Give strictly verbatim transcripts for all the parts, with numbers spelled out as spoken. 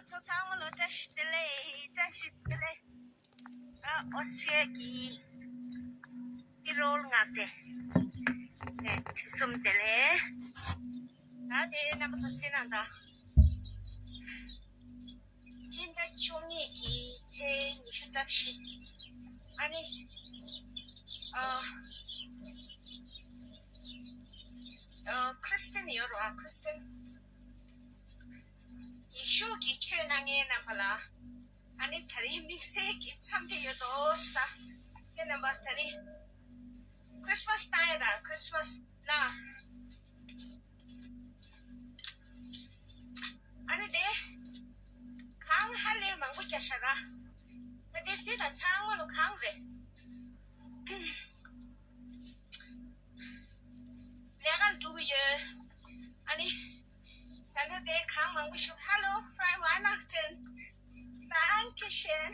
ཚང་མ་ལ་བཀྲ་ཤིས་བདེ་ལེགས། བཀྲ་ཤིས་བདེ་ལེགས། ཨ་ཨོ་སི་ཊི་རི་ཡ་གི་ཏི་རོལ་ང་ཏེ་ནས་དུས་གསུམ་བདེ་ལེགས། ད་དེ་རྣམ་པ་ཚོ་སེ་ན་ད། སྤྱི་ཟླ་བཅུ་གཉིས་ཀྱི་ཚེས་ཉི་ཤུ་རྩ་བཞི། ཨ་ནི། ཨ། ཨ། ཁྲི་སི་ཊན་ཡོད་རོ། ཨ། ཁྲི་སི་ཊན། ཡེ་ཤུ་གི་ཆོས་གནང་མཁན་རྣམ་པ་ལ། ཨ་ནི་ད་རིང་དམིགས་བསལ་གྱི་འཚམས་འདྲི་ཡོད་དོ་ཟེར། ད་ཁྱེད་རྣམ་པ་ད་རིང་ཁྲི་སི་མ་སི་བཏང་ཡ་ར། ཁྲི་སི་མ་སི་ལ། ཨ་ནི་དེ། གང་ཧ་ལས་མང་པོ་རྒྱག་ཤག་ར། ད་དེ་སི་ད་ཚང་མ་ལོ་གང་རེད། ལས་ཀར་འགྲོ་གི་ཡོད། ཨ་ནི། ད་ལྟ་དེ་གང་མང་པོ་ཞུ། Hallo, frohe Weihnachten. Dankeschön.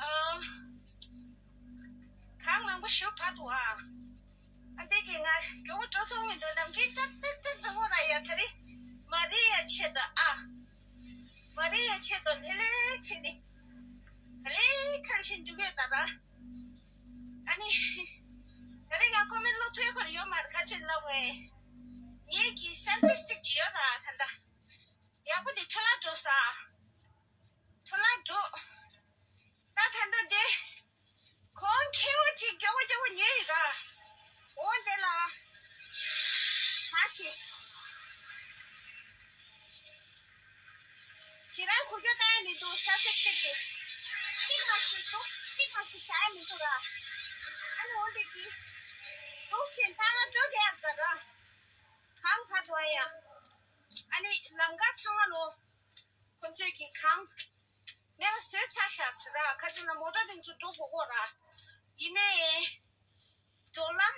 ཨ། གང་མང་པོ་ཞུ་བར་དུ་ཨ། ཨ་འདི་གི་ང་མགྱོགས་པོ་འགྲོ་ཐུབ་མི་འདུག་ནམ་མཁའི་ཀྲག་ཀྲག་ཀྲག་འགྲོ་གོ་ར་ཡ། ད་རེས་མ་རེད་ཡ་ཆེད་དུ་ཨ། མ་རེད་ཡ་ཆེད་དུ་ལྷོད་ལྷོད་བྱས་ནས། ག་ལེ་གང་བྱེད་འཇུག་ཡོད་ད་ར། ཨ་ནི། ད་རེས་ང་ཁོ་མེད་ལོ་ཐོས་ཁོར་ཡོད་མ་རེད། ཁ་ཆེ་ལབ་བས། ངེད་ཀྱི་སེལ་ཕི་སི་ཊིག་ཅིག་ཡོད་ར་ད་ལྟ། ཡག་པོ་འདི་འཕྲོ་བརླག་འགྲོ་ས། འཕྲོ་བརླག་འགྲོ། ད་ད་ལྟ་འདི། གོང་ཁེ་བོ་ཅིག་རྒྱག་པོ་རྒྱག་པོ་ཉོས་ཡིན་ར། འོ་འདི་ལ། མ་ཤེས། ཞེ་དྲག་གོ་རྒྱུ་བཏང་ཡ་མི་འདུག་སེལ་ཕི་སི་ཊིག་དེ། གཅིག་མ་ཤེས་འདུག་གཅིག་མ་ཤེས་བཞག་ཡ་མི་འདུག་ར། ཨ་ནི་འོ་འདི་གི། འདུག་ཅིང་ད་ང་འགྲོ་བསྡད་ཡ་ད་ར། གང་བར་དུ་ཨ་ཡ། ཨ་ནི་ལམ་ཁ་ཚང་མ་ལོ། ཁོ་ཚོས་ཀྱིས་གང་། མེད་པ་བཟོས་ཚར་ཤག་ཟེར་ར། ཁ་ཅིག་ལ་མོ་ཊ་དེ་ཚོ་འགྲོ་དགོས་ཀྱི་ར། ཡིན་ནའི། འགྲོ་ལམ།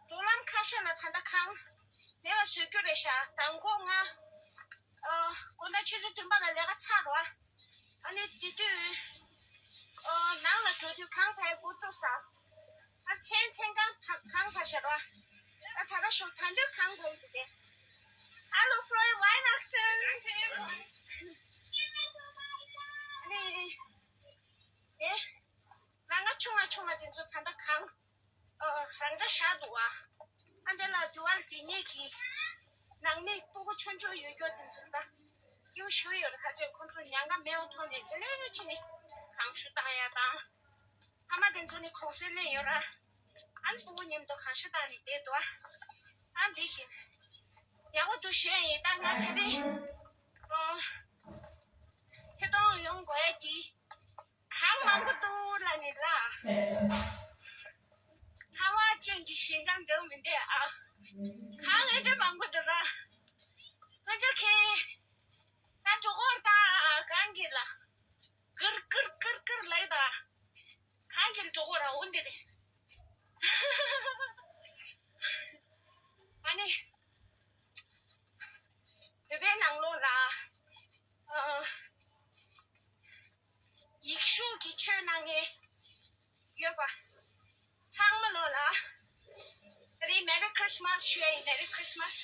འགྲོ་ལམ་ཁ་ཤས་ལ་ད་ལྟ་གང་། མེད་པ་བཟོ་རྒྱུ་རེད་ཤག་དང་པོ་ང་། ཨ། དགོང་དག་ཆུ་ཚོད་བདུན་པ་ལ་ལས་ཀ་ཚར་རོ། ཨ་ནི་དེ་དུས། ཨ། ནང་ལ་འགྲོ་དུས་གང་ཕར་སྒོ་བཙུགས་ས། ཨ། མཚན་མཚན་གང་ཕ་གང་ཕར་བཞག་རོ། ཨ། ད་ལྟ་ཞོགས་ད་འདོད་གང་ཕར་ཡིན་དེ། Hallo, frohe Weihnachten. ཨ་ནི། ཨེ། ལ་ང་ཆུང་མ་ཆུང་མ་དེ་ཚོ་ད་ལྟ་གང་། ཨ། རང་འཇགས་བཞག་འདུག་ཨ། ཨ་འདི་ལ་དུ་བ་དེ་ཉིད་ཀྱི་ནང་མི་སྤུ་གུ་ཆུང་ཆུང་ཡོད་རྒྱུ་དེ་ཚོ་ད་སྐྱིད་པོ་ཞུ་ཡོད་རེད། ཁ་ཅིག་ཁོང་ཚོ་ཉལ་ཁ་མེད་པ་མཐོང་ནས་དེ་ལས་ཕྱི་ནས་གང་ཞུ་བཏང་ཡ་དང་། ཕ་མ་དེ་ཚོ་ནི་གུང་སེང་ལེན་ཡོད་ར། ཨ་ནི་སྤུ་གུ་མཉམ་དུ་གང་ཞུ་བཏང་ནས་བསྡད་འདུག་ཨ། ཨ་འདི་གི་ཡག་པོ་འདུག་ཞུ་ཡ་ཡིན། ད་ང་དེ་རིང་ཨ་ཐད་གཏོང་ཡོང་དགོས་ཡ་དེ། གང་མང་པོ་འདུག་ལ་ནི་ལ། ཁ་བ་ཅན་གྱི་ཞིང་ཁམས་འདྲ་བོ་མི་འདུག་ཨ། གང་ཨེ་འདྲ་མང་པོ་འདུག་ར། ང་ཚོ་ཁེ། ད་གྲོགས་པོར་ད་གང་གི་ལ། ཀིར་ཀིར་ཀིར་ཀིར་ལབ་ད། གང་གི་གྲོགས་པོ་ར་འོ་འདི་རེད། ཨ་ནི། བོད་པའི་ནང་ལོགས་ལ། ཨ། ཡེ་ཤུ་གི་ཆོས་གནང་མཁན་ཡོད་པ། ཚང་མ་ལོ་ལ། ད་རེས་Merry Christmas ཞུ་ཡ་ཡིན། Merry Christmas།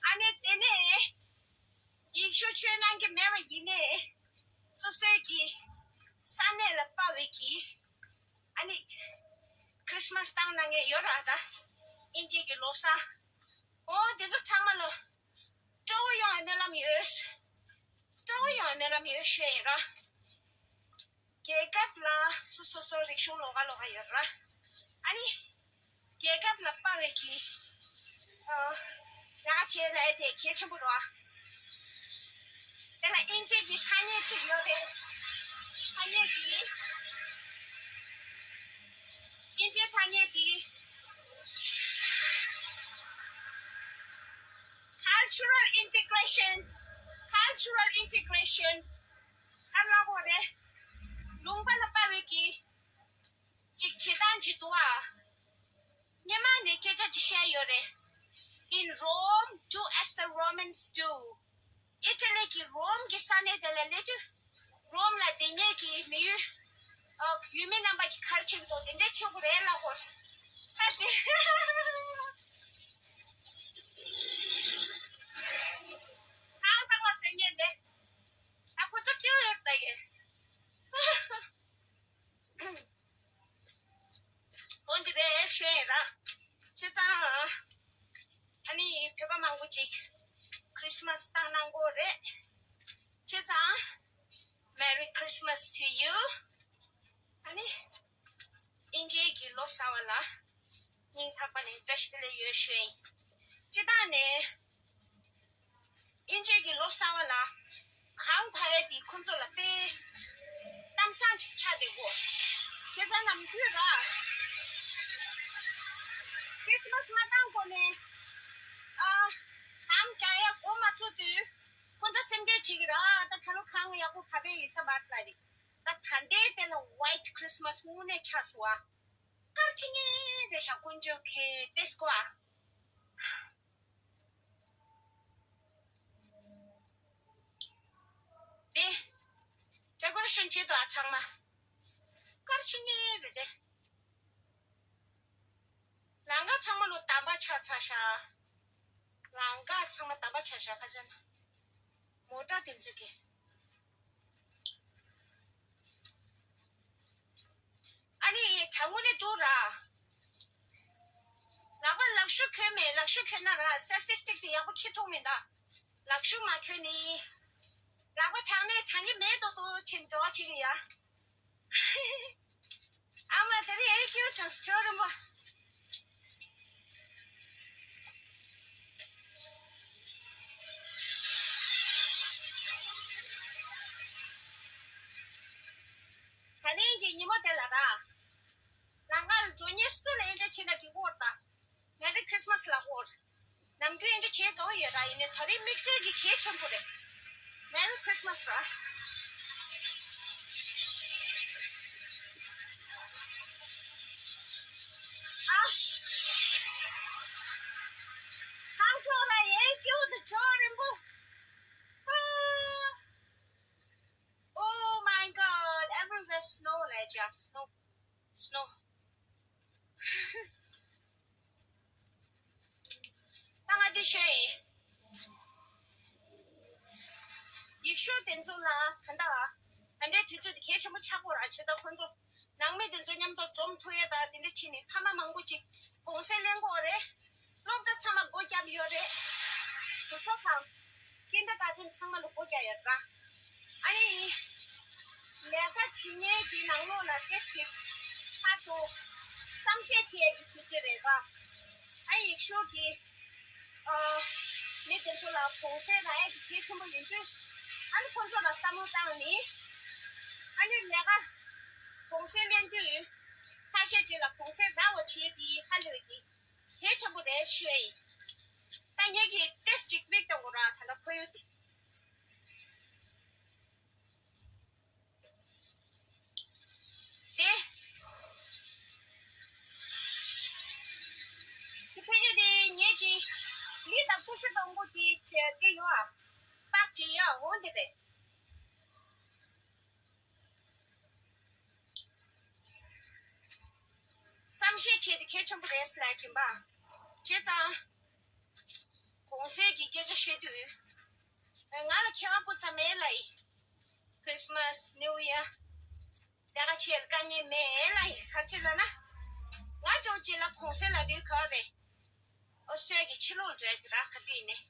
ཨ་ནི་དེ་ནས་ཡེ་ཤུ་ཆོས་གནང་གི་མེད་པ་ཡིན་ནའི། སོ་སོའི་གི་ས་གནས་ལ་དཔའ་བའི་གི། ཨ་ནི་Christmas བཏང་གནང་མཁན་ཡོད་ར། ད་དབྱིན་ཇི་གི་ལོ་གསར། འོ་དེ་ཚོ་ཚང་མ་ལོ། སྤྲོ་བོ་ཡོང་བའི་སྨོན་ལམ་ཡོད། སྤྲོ་བོ་ཡོང་བའི་སྨོན་ལམ་ཡོད་ཞུ་ཡ་ཡིན་ར། རྒྱལ་ཁབ་ལ་སོ་སོ་སོ་རིག་གཞུང་ལོགས་ཀ་ལོགས་ཀ་ཡོད་ར། ཨ་ནི། རྒྱལ་ཁབ་ལ་དཔའ་བའི་གི། ཨ། ཡག་བྱས་ལས་དེ་གལ་ཆེན་པོ་རེད་བ། དེ་ལ་དབྱིན་ཇི་གི་ཐ་སྙད་ཅིག་ཡོད་རེད། ཐ་སྙད་དེ། དབྱིན་ཇིའི་ཐ་སྙད་དེ། Cultural integration. Cultural integration. ག་ལ་གོ་རེད། ལུང་པ་ལ་དཔའ་བའི་གི། ཅིག་བྱེད་སྟངས་ཅིག་འདུག་ཨ། སྔོན་མ་ནས་སྐད་ཆ་ཅིག་བཤད་ཡོད་རེད། In Rome, do as the Romans do. ཨི་ཊ་ལི་གི་རོམ་གྱི་ས་གནས་དེ་ལ་སླེབས་དུས། རོམ་ལ་བསྡད་མཁན་གྱི་མི་ཡུལ། ཨ། ཡུལ་མི་རྣམ་པ་གི་ག་རེ་བྱེད་འདུག་དེ་འདྲ་བྱེད་དགོས་རེད་ལབ་གོ། ད་དེ། ཅིག་ཁྲིས་མས་བཏང་གནང་དགོས་རེད། བྱས་ཙང་Merry Christmas to you། ཨ་ནི་དབྱིན་ཇིའི་གི་ལོ་གསར་བ་ལ་སྙིང་ཐག་པ་ནས་བཀྲ་ཤིས་བདེ་ལེགས་ཡོད་ཞུ་ཡིན། སྤྱིར་བཏང་ནས་དབྱིན་ཇིའི་གི་ལོ་གསར་བ་ལ་གངས་བབས་ཡས་དེ་ཁོང་ཚོ་ལ་དཔེ་གཏམ་བཟང་ཅིག་ཆགས་བསྡད་ཀྱི་ཡོད། བྱས་ཙང་ནམ་རྒྱུན་ར་ཁྲིས་མས་མ་བཏང་གོང་ནས་ཨ་གངས་བབས་ཡས་འགོ་མ་བཙུགས་དུས་ཁོང་ཚོ་སེམས་ཁྲལ་བྱེད་ཀྱི་རེད། ད་ད་ལོ་གངས་ཡག་པོ་བབས་པ་ཡིན་ས་མ་རེད་ལབ་རེད། ད་ད་ལྟའི་དེ་ལ་White Christmas དངོས་གནས་ཆགས་སོང་བ། དཀར་ཆེ་ངེས་རེད་ཤག་དཀོན་མཆོག་གི་ཏེ་སྐོ་ཨ། དེ། ཀྲ་ཀོ་རེ་ཤན་བྱེད་དོ་ཨ་ཚང་མ། དཀར་ཆེ་ངེས་རེད་དེ། ལམ་ཁ་ཚང་མ་ལོ་དམ་པ་ཆགས་ཚར་ཤག་ལམ་ཁ་ཚང་མ་དམ་པ་ཆགས་ཤག་ཁ་ཤས་ན། མོ་ཊ་དེ་ཚོ་གི། ཨ་ནི་གྲང་མོ་ནས་འདུག་ར། ལག་པ་ལག་ཤུབས་གྱོན་མེད། ལག་ཤུབས་གྱོན་ན་ར་སེལ་ཕི་སི་ཊིག་དེ་ཡག་པོ་འཁྱེར་ཐུབ་མི་འདུག་ལག་ཤུབས་མ་གྱོན་ནི། ལག་པ་གྲང་ནས་གྲང་གི་མེད་དོ་དོ་ཁྱེད་འགྲོ་བ་བྱེད་གི་ཡ། ཨ་མ་དེ་རིང་ཨེ་སྐྱིད་པོ་བྱུང་སོང་ཇོ་རིན་པོ། ད་ཐེངས་ཀྱི་ཉིན་མོ་དེ་ལ་ར། ལམ་ཁར་འགྲོ་མཁན་སུ་ལ་ཡིན་ན་ཕྱིན་ན་འགྲིག་གི་ཡོད་ད། Merry Christmas ལབ་དགོས། ནམ་རྒྱུན་ཡིན་གྱི་བྱེད་དགའ་བོ་ཡོད་ར། ཡིན་ནའི་ད་རེས་དམིགས་བསལ་གྱི་གལ་ཆེན་པོ་རེད། Merry Christmas ར། ཨ། ཧང་ཐོག་ལ་ཡེ་སྐྱིད་པོ་དང་ཇོ་རིན་པོ། ཨ། Oh my God, everywhere snow ལས་ཇ་snow snow། ད་ང་འདི་ཤོད་ཡིན། ཡིག་ཤོག་དེ་ཚོ་ལ་ད་ལྟ་ད་ལྟའི་དུས་ཚོད་དེ་གལ་ཆེན་པོ་ཆགས་ཀྱི་ཡོད་ར། བྱས་ཙང་ཁོང་ཚོ་ནང་མི་དེ་ཚོ་མཉམ་དུ་འཛོམས་ཐུབ་ཡས་དང་དེ་འདྲ་བྱས་ནས་ཕ་མ་མང་པོ་ཅིག་གུང་སེང་ལེན་གྱི་ཡོད་རེད། སློབ་གྲྭ་ཚང་མ་སྒོ་བརྒྱབ་ཡོད་རེད། གྲོས་ཚོགས་དང་ཀིན་ཌར་གྷར་ཌེན་ཚང་མ་ལ་སྒོ་བརྒྱབ་ཡོད་ར། ཨ་ནི། ལས་ཀ་བྱེད་མཁན་གྱི་ནང་ལོགས་ལ་ཏོག་ཙམ་ཕར་ཚུར་གསལ་བཤད་བྱེད་ཡས་ཀྱི་དུས་ཚོད་རེད་པ། ཨ་ཡིག་ཤོག་གི་ཨ་མི་དེ་ཚོ་ལ་གུང་སེང་རག་ཡས་ཀྱི་གལ་ཆེན་པོ་ཡིན་དུས། ཨ་ནི་ཁོང་ཚོ་ལ་བསམ་བློ་བཏང་ནས། ཨ་ནི་ལས་ཀ་གུང་སེང་ལེན་དུས་ཁ་ཤས་ཅིག་ལ་གུང་སེང་རག་པ་བྱེད་ཡས་དེ་ཧ་ལས་པའི་གལ་ཆེན་པོ་རེད་ཞུ་ཡ་ཡིན། ད་ངེད་ཀྱིས་ཏོག་ཙམ་ཅིག་མིག་གཏོང་དགོས་ར། ད་ལྟ་ཁོར་ཡུག་དེ། དེ། དེ་ཕལ་ཆེར་དེ་ངེད་ཀྱི་ལི་དང་ཀུ་ཤུ་སྡོང་པོ་དེ་བྱས་དེ་ཡོད་ཨ། པགས་ཅིག་ཡོད་འོང་དེ་རེད། བསམ་ཤེས་བྱེད་དེ་གལ་ཆེན་པོ་རེད་ཟེར་ལ་སྦྱིན་པ། བྱས་ཙང་། གུང་སེང་གི་སྐད་ཆ་བཤད་དུས། ང་ལ་ཁྱད་པར་སྤུ་ཙམ་མེད་ལ་ཡིན། Christmas, New Year ལས་ཀ་བྱེད་དཀའ་ངལ་མེད་ལ་ཡིན། ག་ཅི་ལབ་ན། ང་ཅོག་ཅིག་ལ་གུང་སེང་ལ་དུས་ག་རེད། ཨོ་སི་ཀྲི་ལི་ཡ་གི་ཕྱི་ལོགས་འགྲོ་ཡ་གི་ར་ག་དུས་ནས།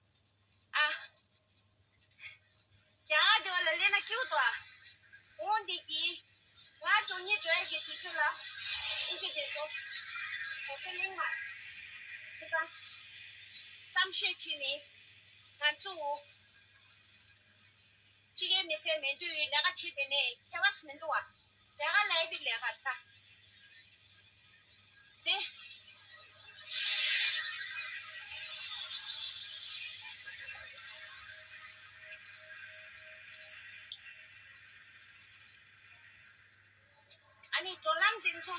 ཨ། རྒྱ་གར་དེ་བ་ལ་སླེབས་ན་སྐྱིད་པོ་འདུག་ཨ། འོང་འདི་གི། ང་ཅོག་གཉིས་འགྲོ་ཡ་གི་དུས་ཚོད་ལ། ཨིན་ཇི་དེ་ཚོ། གུང་སེང་གླེང་མ། ཁྱེད་ཚང་། བསམ་ཤེས་བྱས་ནས། ང་ཚོ། ཕྱི་རྒྱལ་མི་སེར་མེད་དུས་ལས་ཀ་བྱེད་དེ་ནས་ཁྱད་པར་མི་འདུག་བ། ལས་ཀ་ལས་དེ་ལས་ཀར་ལྟ། དེ། ཨ་ནི་འགྲོ་ལམ་དེ་ཚོ།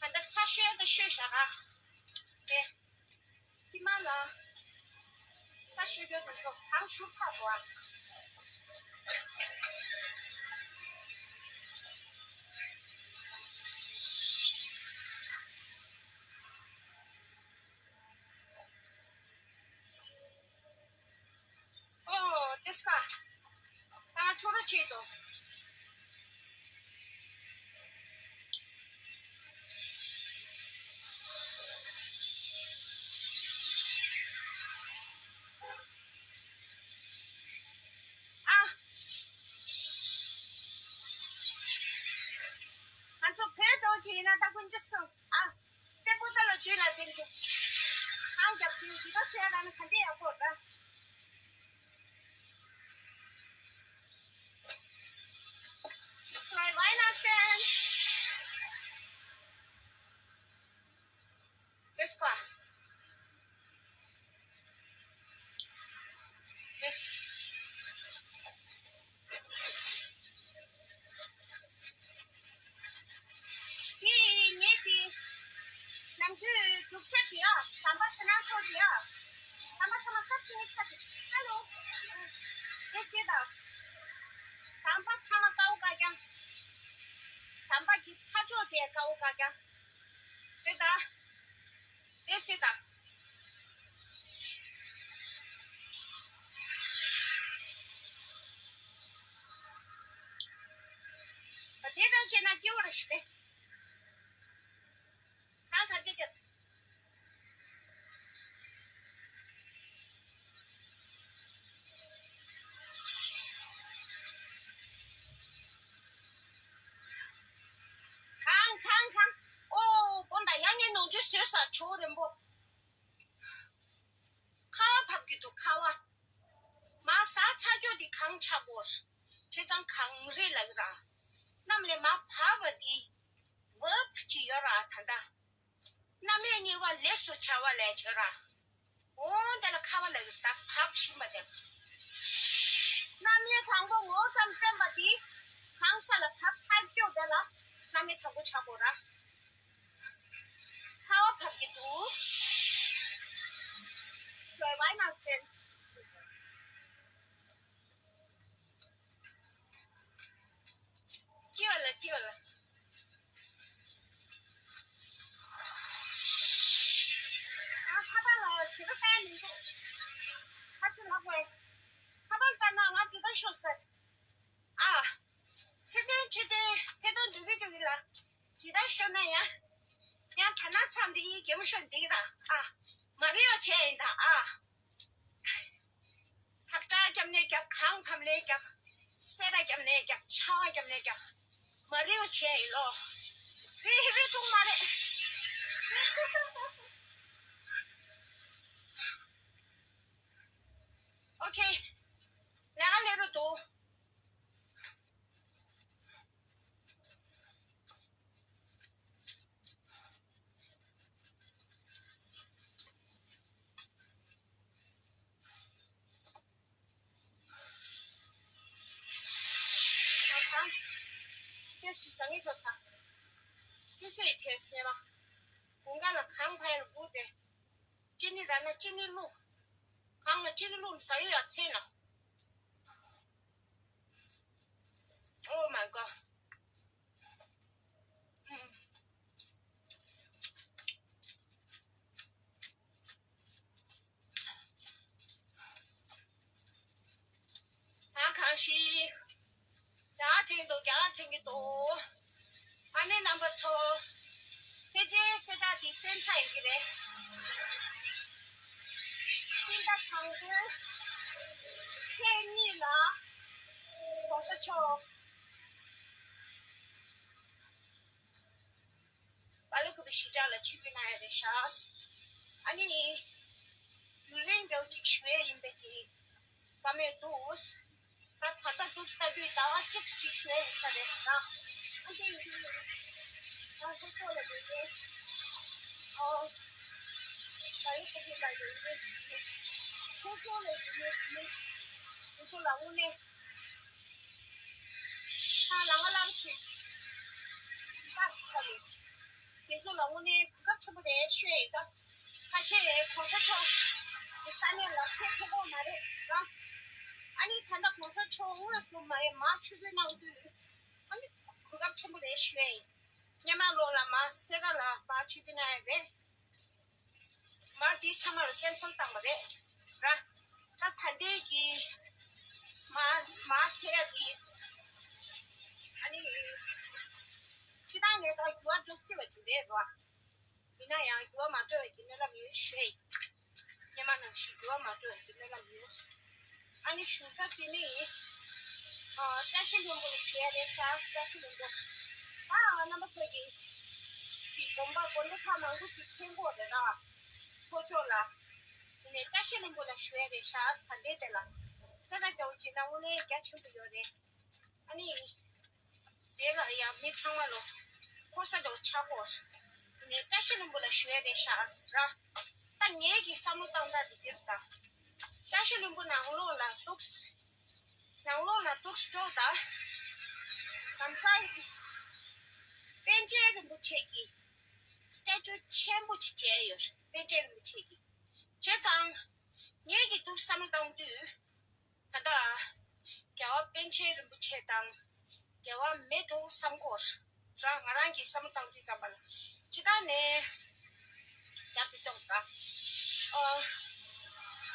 ད་ལྟ་ཚ་ཤོས་དང་ཤོས་བཞག་ག་དེ། ཁྱི་མ་ལ། ས་ཤོད་རྒྱུ་དེ་ཚོ་གང་ཤུར་ཚ་སོང་ཨ། ཨོ་ཏེ་སྐ་ད་ཁྲོ་རོ་ཆེ་དོ། ན་ད་ཀུན་ཅི་སོང་ཨ། སེ་པོ་ཏ་ལ་དུས་ལ་དེ་འདྲ། ཨང་རྒྱབ་དུས་འདི་ད་སེ་ར་ནི་ག་འདྲ་ཡག་པོ་ར། Fly Weihnachten. Bis bald. དེ་ངས་དེ་ནམ་རྒྱུན་རྒྱུགས་སྤྲོད་དེ་ཨ། ཟམ་པ་ཕྱི་ནང་ཚོ་དེ་ཨ། ཟམ་པ་ཚང་མ་སབ་ཆི་ནི་ཆ་དེ། ཧ་ལོ། དེ་སྐད་དང་། ཟམ་པ་ཚང་མ་དཀར་པོ་དཀར་རྐྱང་། ཟམ་པ་གི་ཁ་ཕྱོགས་དེ་དཀར་པོ་དཀར་རྐྱང་། དེ་ད། དེ་སྲིད་དང་། དེ་ཙམ་བྱས་ན་སྐྱིད་པོ་རེད་ཤི་སྟེ། གང་ག་འདྲི་རྒྱབ། གང་གང་གང་། ཨོ་དགོངས་དག་ཡང་ངས་ནོར་འཁྲུལ་བཟོས་ས་ཇོ་བོ་རིན་པོ། ཁ་བ་བབས་ཀྱི་འདུག་ཁ་བ། མ་ཟ་ཚ་རྒྱུ་འདི་གང་ཆགས་པོ། བྱས་ཙང་གངས་རི་ལ་ཡོད་ར། གནམ་ལས་མ་བབས་པ་འདི། བབས་ཀྱི་ཡོད་ར་ད་ལྟ། གནམ་ཡས་གཉིས་པ་ལས་སུ་བྱ་བ་ལས་བྱེད་ར། འོ་དེ་ལ་ཁ་བ་ལ་ཡོད་ད་བབས་བཞིན་པ་དེ། གནམ་ཡས་དང་པོ་ངོ་ཙམ་བསྟན་པ་འདི། གང་ས་ལ་བབས་ཚར་རྒྱུ་དེ་ལ་གནམ་ཡས་དང་པོ་ཆགས་པོ་ར། ཁ་བ་བབས་ཀྱི་འདུག་ལོས་བའི་ནང་བཙན། ཀི་བ་ལ་ཀི་བ་ལ། ཨ་ཁ་པར་ལ་ཞེ་པོ་བལྟས་མི་འདུག་ཁ་ཆུ་ལག་པས། ཁ་པར་བལྟས་ན་ང་ཇི་ལྟར་ཤོར་ཟེར། ཨ། ཕྱི་དོན་ཕྱི་དོན་ཐད་གཏོང་འགྲོ་གི་འགྲོ་གི་ལ། ཇི་ལྟར་ཤོར་ན་ཡང་། ཡང་ད་ན་ཚ་འདི་ཡི་གེ་མོ་ཤོར་འདི་གི་ར། ཨ། མ་རེད་ཡོ་ཆེ་ཡིན་ད་ཨ། ཐག་ཆག་རྒྱབ་ནས་རྒྱབ། གངས་ཕམ་ནས་རྒྱབ། སེ་ར་རྒྱབ་ནས་རྒྱབ། ཆར་པ་རྒྱབ་ནས་རྒྱབ། མ་རེད་ཡོ་ཆེ་ཡིན་ལོ། རེད་རེད་ཐུག་མ་རེད། ཨོ་ཁེ། ལས་ཀ་ལས་རོ་འདུག་ཁྱེད་ཀྱི་བཟང་ངན་ཤོག་ཚ། ཅི་སེ་བྱས་ཤེས་མ། དགུན་ཁ་ལ་གངས་ཕ་ཡུལ་སྒུག་སྟེ། ཅི་ནི་ར་ན་ཅི་ནི་བླུག་གངས་ལ་ཅི་ནི་བླུག་ཟ་ཡོད་ཡ་ཚེ་ན། Oh my god. ད་གང་ཞིག་རྒྱ་གར་ཐེངས་འདུག་རྒྱ་གར་ཐེངས་ཀྱི་འདུག་ཨ་ནེ་རྣམ་པ་ཚོ། ཕལ་ཆེར་གསལ་བསྒྲགས་འདི་གསན་ཚར་ཡོད་ཀྱི་རེད། སྤྱི་ཟླ་དང་པོའི་ཚེས་གཉིས་ལ་གོང་ས་མཆོག་པ་ལི་ཁུ་པའི་གཞིས་ཆགས་ལ་ཆིབས་བསྒྱུར་གནང་ཡ་རེད་ཤག་ཨ་ནི། རྒྱུན་རིང་འདྲ་བོ་ཅིག་ཞུ་ཡས་ཡིན་པའི་གི་བཀའ་མོལ་འདུག་ད་ད་ལྟ་འདུག་ལྟ་དུས་ཟླ་བ་གཅིག་ཅིག་ཞུ་ཡས་ཡིན་ས་རེད་ད། ཨ་འདི་ཡིན་དུས་ང་ཁོ་ཚོ་ལ་འགྲོ་གི་ཨོ། ད་ཡོད་ཁོ་ཚོ་ལ་འགྲོ་གི་ཁོ་ཚོ་ལ་འགྲོ་གི་ཁོ་ཚོ་ལ་དངོས་གནས། ཁ་ལ་ང་ལ་ཆེ། ཁ་ཁ་ལེ། དེ་ཚོ་ལ་དངོས་གནས་གོ་སྐབས་ཆེན་པོ་རེད་ཤོད་ཡིན་ད། ཁ་ཤས་གོང་ས་མཆོག་གི་ས་གནས་ལ་ཕེབས་ཐུབ་ཀྱི་མ་རེད་ར། ཨ་ནི་ད་ལྟ་གོང་ས་མཆོག་དངོས་སུ་མ་ཡེ་མ་ཆིབས་བསྒྱུར་གནང་དུས། ཨ་ནི་གོ་སྐབས་ཆེན་པོ་རེད་ཤོད་ཡིན། སྔོན་མ་ལོག་ལ་མ་སེ་ར་ལ་མ་ཆིབས་བསྒྱུར་གནང་ཡ་རེད། མ་འདི་ཚང་མ་ལ་ཀན་སེལ་བཏང་བ་རེད་ར། ད་ད་ལྟའི་གི་མ་མ་ཁེ་ར་འདི་ཨ་ནི་སྤྱི་བཏང་ནས་ད་འགྱུར་བ་འགྲོ་སྲིད་པ་ཅིག་རེད་ར། ཡིན་ན་ཡང་འགྱུར་བ་མ་འགྲོ་བའི་གི་སྨོན་ལམ་ཡོད་ཞུ་ཡ་ཡིན། སྔོན་མ་ནང་བཞིན་འགྱུར་བ་མ་འགྲོ་བའི་གི་སྨོན་ལམ་ཡོད། ཨ་ནི་བཞུགས་ས་དེ་ནི་ཨ་བཀྲ་ཤིས་ལྷུན་པོ་ལ་ཁེ་ར་རེད་ཤག་བཀྲ་ཤིས་ལྷུན་པོ། ཨ་རྣམ་པ་ཚོ་གི་དགོན་པ་དགོན་སྡེ་ཁག་མང་པོ་ཞིག་མཁྱེན་གྱི་ཡོད་རེད་ལ། ལྷོ་ཕྱོགས་ལ། དེ་ནས་བཀྲ་ཤིས་ལྷུན་པོ་ལ་ཞུ་ཡ་རེད་ཤག་ད་ལྟའི་དེ་ལ། ས་ཆ་རྒྱ་བོ་ཅིག་ན་དངོས་གནས་རྒྱ་ཆེན་པོ་ཡོད་རེད། ཨ་ནི། དེ་ལ་ཡང་མི་ཚང་མ་ལོ། ཁོ་ས་རྒྱ་བོ་ཆགས་གོ། དེ་ནས་བཀྲ་ཤིས་ལྷུན་པོ་ལ་ཞུ་ཡ་རེད་ཤག་ར། ད་ངེད་ཀྱི་བསམ་བློ་བཏང་སྟངས་དེ་འདིར་ད། བཀྲ་ཤིས་ལྷུན་པོ་ནང་ལོགས་ལ་འདུག་ནང་ལོགས་ལ་འདུག་སྤྲོ་ད། ལམ་སང་། པཎ་ཆེན་རིན་པོ་ཆེ་གི་སི་ཊེ་ཅུ་ཆེན་པོ་ཅིག་མཇལ་ཡོད། པཎ་ཆེན་རིན་པོ་ཆེ་གི། བྱས་ཙང་། ངེད་ཀྱི་འདུག་བསམ་བློ་བཏང་དུས། ད་ལྟ། རྒྱལ་བ་པཎ་ཆེན་རིན་པོ་ཆེ་དང་། འབྲེལ་བ་མེད་འགྲོ་བསམ་གོ། རང་ང་རང་གི་བསམ་བློ་བཏང་དུས་ཙམ་པ་ལ། ཅི་ལྟར་ནས། རྒྱབ་ཏུ་གཏོང་དང་། ཨ།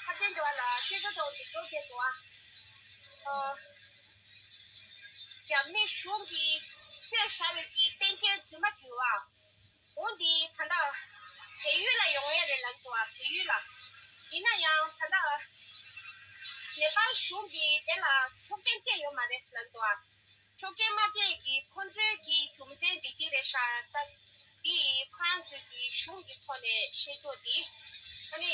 ཁ་ཆེན་འདི་བ་ལ་སྐད་ཆ་ཏོག་ཏོག་འགྲོ་སྐད་འདུག་ཨ། ཨ། རྒྱ་མི་གཞུང་གིས་བསྐོས་བཞག་པའི་གི་པཎ་ཆེན་རྫུན་མ་དྲི་བ། འོ་འདི་ད་ལྟ་བལ་ཡུལ་ལ་ཡོང་ཡས་རེད་ལབ་འདུག་ཨ། བལ་ཡུལ་ལ། ཡིན་ན་ཡང་ད་ལྟ་ནེ་པཱལ་གཞུང་གིས་དེ་ལ་ཆོག་མཆན་སྤྲད་ཡོད་མ་རེད་ལབ་འདུག་ཨ། ཆོག་མཆན་མ་སྤྲད་ཀྱི་ཁོང་ཚོའི་གི་རྒྱུ་མཚན་འདི་འདི་རེད་ཤག་ད་འདི་ཁོ་རང་ཚོའི་གི་གཞུང་གི་ཐོག་ནས་བཤད་རྒྱུ་འདི། ཨ་ནི།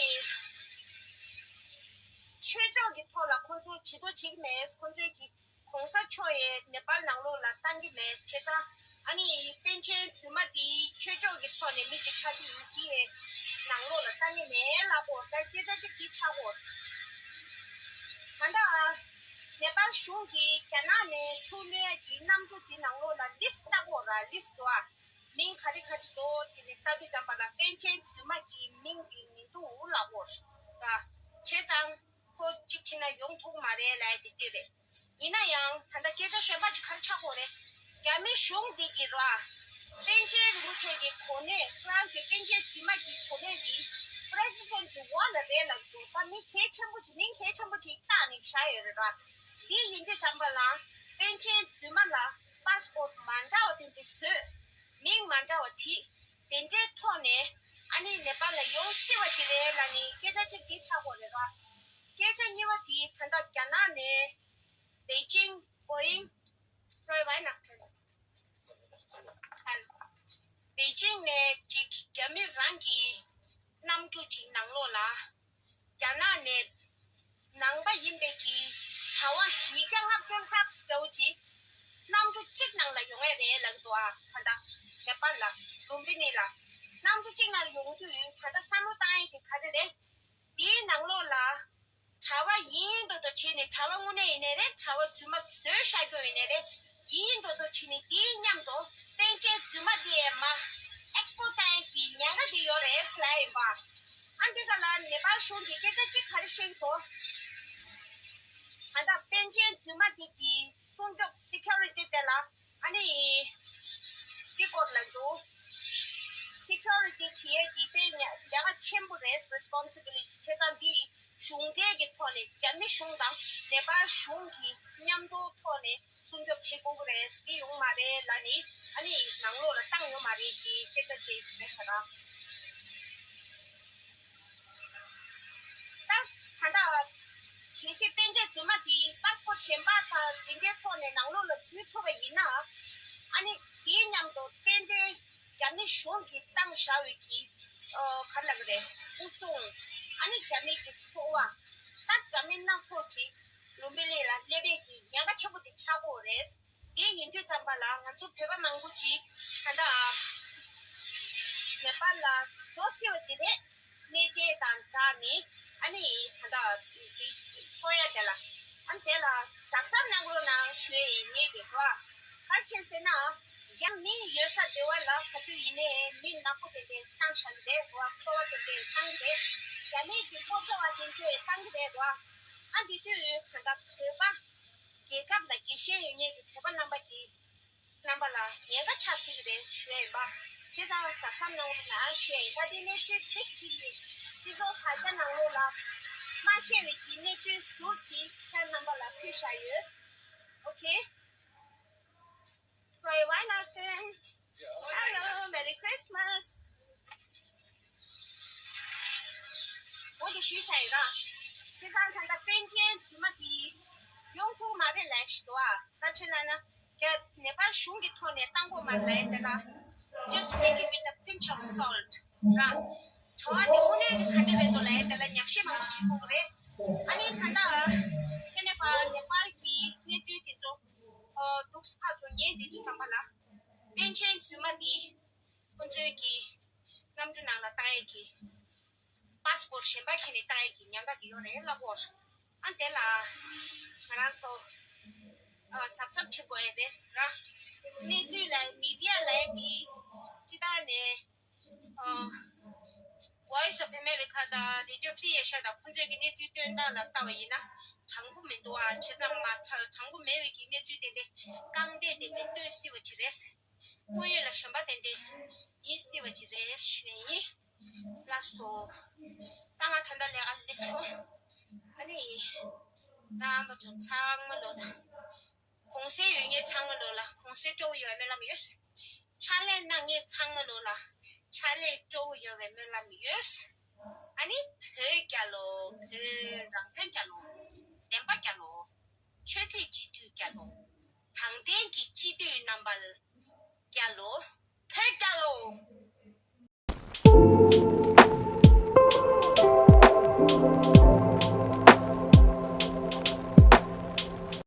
ཆོས་ཕྱོགས་ཀྱི་ཐོག་ལ་ཁོང་ཚོ་བྱེད་དོ་བྱེད་ཀྱི་མེད། ཁོང་ཚོའི་གི་གོང་ས་མཆོག་ཡས་ནེ་པཱལ་ནང་ལོགས་ལ་བཏང་གི་མེད། བྱས་ཙང་ཨ་ནི་པཎ་ཆེན་རྫུན་མ་འདི་ཆོས་ཕྱོགས་ཀྱི་ཐོག་ནས་མི་ཅིག་ཆགས་ཀྱི་ཡིན། དེ་ཡས་ནང་ལོགས་ལ་བཏང་གི་མེད་ལབ་གོ། ད་སྐད་ཆ་གཅིག་འདི་ཆགས་གོ། ད་ལྟ་ནེ་པཱལ་གཞུང་གིས་རྒྱ་ནག་ནས་ཚུར་གནོན་ཡས་ཀྱི་གནམ་གྲུ་འདི་ནང་ལོགས་ལ་ལིསི་ལྟ་གོ་ར། ལིསི་འདུག་ཨ། མིང་ག་རེ་ག་རེ་འདུག་དེ་ནས་ལྟ་དུས་ཙམ་པ་ལ་པཎ་ཆེན་རྫུན་མ་གི་མིང་འདི་མི་འདུག་ལབ་གོ་ར། བྱས་ཙང་ཁོ་གཅིག་ཕྱིན་ན་ཡོང་ཐུབ་མ་རེད་ལབ་ཡས་དེ་འདི་རེད། ཡིན་ན་ཡང་ད་ལྟ་སྐད་ཆ་གཞན་པ་ཅིག་ག་རེ་ཆགས་ཀྱི་ཡོད་རེད། རྒྱ་མི་གཞུང་འདི་གིས་ར། པཎ་ཆེན་རིན་པོ་ཆེ་གི་གོ་གནས། ཁོ་རང་ཚོའི་པཎ་ཆེན་རྫུན་མ་གི་གོ་གནས་འདི་པི་རེ་སི་ཌེན་གི་འོག་ལ་རེད་ལབ་འདུག་ད་མི་གལ་ཆེན་པོ་ཅིག་མིང་གལ་ཆེན་པོ་ཅིག་བཏགས་ནས་བཞག་ཡོད་རེད་ར། འདི་ཡིན་དུས་ཙམ་པ་ལ་པཎ་ཆེན་རྫུན་མ་ལ་པཱ་སི་པོར་ཊི་མ་འདྲ་བ་དེ་འདྲ་བཟོས། མིང་མ་འདྲ་བ་བྲིས། དེ་འདྲའི་ཐོག་ནས་ཨ་ནི་ནེ་པཱལ་ལ་ཡོང་སྲིད་པ་ཅིག་རེད་ལབ་ནས་སྐད་ཆ་གཅིག་འདི་ཆགས་ཀྱི་ཡོད་རེད་ར། སྐད་ཆ་གཉིས་པ་དེ་ད་ལྟ་རྒྱ་ནག་ནས་པེ་ཅིང་། པོ་ཡིང་། ཁོའི་བའི་ནག་ཁྲལ། པེ་ཅིང་ནས་ཅིག་རྒྱ་མི་རང་གི་གནམ་གྲུ་ཅིག་ནང་ལོགས་ལ་རྒྱ་ནག་ནས་ནང་པ་ཡིན་པའི་གི་གྲྭ་པ་ཉིས་བརྒྱ་ལྔ་བཅུ་ལྷག་ཙམ་ཅིག་གནམ་གྲུ་གཅིག་ནང་ལ་ཡོང་ཡས་རེད་ལབ་འདུག་ཨ། ད་ལྟ་ནེ་པཱལ་ལ་ལུམ་བི་ནི་ལ་གནམ་གྲུ་གཅིག་ནང་ལ་ཡོང་དུས་ད་ལྟ་བསམ་བློ་བཏང་ཡས་དེ་ག་རེ་རེད། དེའི་ནང་ལོགས་ལ་གྲྭ་པ་ཡིན་མདོག་མདོག་བྱས་ནས། གྲྭ་པ་དངོས་གནས་ཡིན་ནའི་རེད། གྲྭ་པ་རྫུན་མ་བཟོས་བཞག་རྒྱུ་ཡིན་ནའི་རེད། ཡིན་མདོག་མདོག་བྱས་ནས་དེའི་མཉམ་དུ་པཎ་ཆེན་རྫུན་མ་དེ་མར་ཨེག་སི་པོར་ཊི་བཏང་ཡས་ཀྱི་ཉེན་ཁ་དེ་ཡོད་རེད་ཟེར་ལབ་ཡིན་པ། ཨ་འདི་ག་ལ་ནེ་པཱལ་གཞུང་གིས་སྐད་ཆ་གཅིག་ག་རེ་བཤད་ཀྱི་འདུག་ད་ལྟ་པཎ་ཆེན་རྫུན་མ་དེ་གི་སྲུང་སྐྱོབ་སི་ཁུ་རི་ཊི་དེ་ལ་ཨ་ནི་འདི་སྐོར་ལ་འདུག་སི་ཁུ་རི་ཊི་བྱེད་ཡས་འདི་དཔེ་ཉ་ལས་ཀ་ཆེན་པོ་རེད། རེ་སི་པོན་སི་བི་ལི་ཊི་བྱས་ཙང་འདི་གཞུང་འབྲེལ་གྱི་ཐོག་ནས་རྒྱ་མི་གཞུང་དང་ནེ་པཱལ་གཞུང་གི་མཉམ་དུ་ཐོག་ནས་སྲུང་སྐྱོབ་བྱེད་དགོས་ཀྱི་རེད། འདི་ཡོང་མ་རེད་ལབ་ནི་ཨ་ནི་ནང་ལོགས་ལ་བཏང་ཡོད་མ་རེད། ཀྱི་སྐད་ཆ་བྱས་ཡོད་ཤག་ར། ད་ད་ལྟ་གལ་སྲིད་པཎ་ཆེན་རྫུན་མ་དེ་པཱ་སི་པོར་ཊི་གཞན་པ་དང་དེ་འདྲའི་ཐོག་ནས་ནང་ལོགས་ལ་འཛུལ་ཐུབ་པ་ཡིན་ན། ཨ་ནི་དེའི་མཉམ་དུ་དཔལ་ལྡན་རྒྱ་མི་གཞུང་གིས་བཏང་བཞག་པའི་གི་ཨ་ག་རེ་ལབ་ཀྱི་རེད། སྐུ་སྲུང་། ཨ་ནི་རྒྱ་མི་གི་ཚོགས་པ། ད་འདྲ་མིན་སྣ་ཚོགས་ཅིག་ལུམ་བི་ནི་ལ་སླེབས་པའི་གི་ཉེན་ཁ་ཆེན་པོ་དེ་ཆགས་ཀྱི་ཡོད་རེད། དེ་ཡིན་དུས་ཙམ་པ་ལ་ང་ཚོ་བོད་པ་མང་པོ་ཅིག་ད་ལྟ་ནེ་པཱལ་ལ་འགྲོ་སྲིད་པ་ཅིག་རེད། གནས་མཇལ་དང་སྦྲགས་ནས་ཨ་ནི་ད་ལྟ་དེ་ཚོགས་ཡ་དེ་ལ་ཨ་ནི་དེ་ལ་གཟབ་གཟབ་གནང་རོགས་གནང་ཞུ་ཡས་ཡིན། ངེད་ཀྱི་རོ། ག་རེ་བྱས་ཟེར་ན། རྒྱ་མི་ཡོད་ས་དེ་བ་ལ་ག་དུས་ཡིན་ནའི་མི་ནག་པོ་དེ་འདྲས་བཏང་བཞག་གི་རེད། རོ། ཚོ་བ་དེ་འདྲས་བཏང་གི་རེད། རྒྱ་མི་གི་ཚོགས་གཙོ་བ་དེ་ཚོས་བཏང་གི་རེད། རོ། ཨ་འདི་དུས་ད་ལྟ་བོད་པ། རྒྱལ་ཁབ་ལ་དགེ་ཞེན་ཡོད་མཁན་གྱི་བོད་པ་རྣམ་པ་གྱི་རྣམ་པ་ལ་ཉེན་ཁ་ཆགས་སྲིད་ཀྱི་རེད་ཞུ་ཡ་ཡིན་པ། བྱས་ཙང་གཟབ་གཟབ་གནང་རོགས་གནང་ཞུ་ཡ་ཡིན། ད་དེ་གནས་ཚུལ་ཚིག་ཞིག་ཡིན། སྤྱི་ཚོགས་དྲ་རྒྱ་ནང་ལོགས་ལ་མ་ཤེས་པའི་གི་གནས་ཚུལ་ཟུར་ཅིག་ཁྱེད་རྣམ་པ་ལ་ཕུལ་བཞག་ཡོད། Okay. Roy Weihnachten. Hello, Merry Christmas. འོ་དེ་ཞུས་བཞག་ཡིན་ར། བྱས་ཙང་ད་ལྟ་པཎ་ཆེན་རྫུན་མ་དེ་ཡོང་ཐུབ་མ་རེད་ལབ་ཞིག་འདུག་ཨ། ག་རེ་བྱས་ན་ན། རྒྱ་ནེ་པཱལ་གཞུང་གི་ཐོག་ནས་བཏང་དགོས་མ་རེད་ལབ་ཡ་དེ་ལ། Just take it with a pinch of salt. ར། བྲོ་བ་དེ་དངོས་གནས་དེ་ག་འདྲ་རེད་འདུག་ལབ་ཡ་དེ་ལ་ཉག་བཤད་མང་པོ་བྱེད་དགོས་རེད། ཨ་ནི་ད་ལྟ་ཁེ་ནེ་པ་ནེ་པཱལ་གྱི་གནས་ཚུལ་དེ་ཚོ་ཨོ་འདུག་སེ་ཕར་ཚུར་ཉན་བསྡད་དུས་ཙམ་པ་ལ་པཎ་ཆེན་རྫུན་མ་དེ་ཁོང་ཚོའི་གི་གནམ་གྲུ་ནང་ལ་བཏང་ཡས་ཀྱི་པཱ་སི་པོར་གཞན་པ་ཁྱེར་ནས་བཏང་ཡས་ཀྱི་ཉེན་ཁ་དེ་ཡོད་རེད་ལབ་ཀྱི་ཡོད་རེད། ཨ་དེ་ལ་ང་རང་ཚོ་ཨ་གཟབ་གཟབ་བྱེད་དགོས་ཡས་རེད་ཟེར་ར། གནས་ཚུལ་ལ་མི་ཌི་ཡ་ལ་ཡས་དེ་སྤྱི་བཏང་ནས་ཨ་Voice of America དང་Radio Free Asia དང་ཁོང་ཚོས་ཀྱི་གནས་ཚུལ་བཏོན་སྟངས་ལ་ལྟ་བ་ཡིན་ན་དྲང་པོ་མི་འདུག་ཨ། བྱས་ཙང་མ་ཚར་དྲང་པོ་མེད་པའི་གི་གནས་ཚུལ་དེ་འདྲའི་རྐང་སྟེགས་དེ་འདྲའི་བཏོན་སྲིད་པ་ཅིག་རེད། དངོས་ཡོད་ལ་གཞན་པ་དེ་འདྲའི་ཡིན་སྲིད་པ་ཅིག་རེད་ཞུ་ཡ་ཡིན། ལགས་སོ། ད་ང་ད་ལྟ་ལས་ཀ་ལས་སོང་། ཨ་ནི། རྣམ་པ་ཚོ་ཚང་མ་ལོ་ལ། གུང་སེང་ཡོད་མཁན་ཚང་མ་ལོ་ལ་གུང་སེང་སྤྲོ་བོ་ཡོད་སྨོན་ལམ་ཡོད། ཕྱག་ལས་གནང་མཁན་ཚང་མ་ལོ་ལ་ཕྱག་ལས་སྤྲོ་བོ་ཡོད་པའི་སྨོན་ལམ་ཡོད། ཨ་ནི་བོད་རྒྱལ་ལོ། བོད་རང་བཙན་རྒྱལ་ལོ། བདེན་པ་རྒྱལ་ལོ། ཆོས་དད་སྤྱི་འཐུས་རྒྱལ་ལོ། དྲང་བདེན་གྱི་སྤྱི་འཐུས་རྣམ་པ་རྒྱལ་ལོ། བོད་རྒྱལ་ལོ།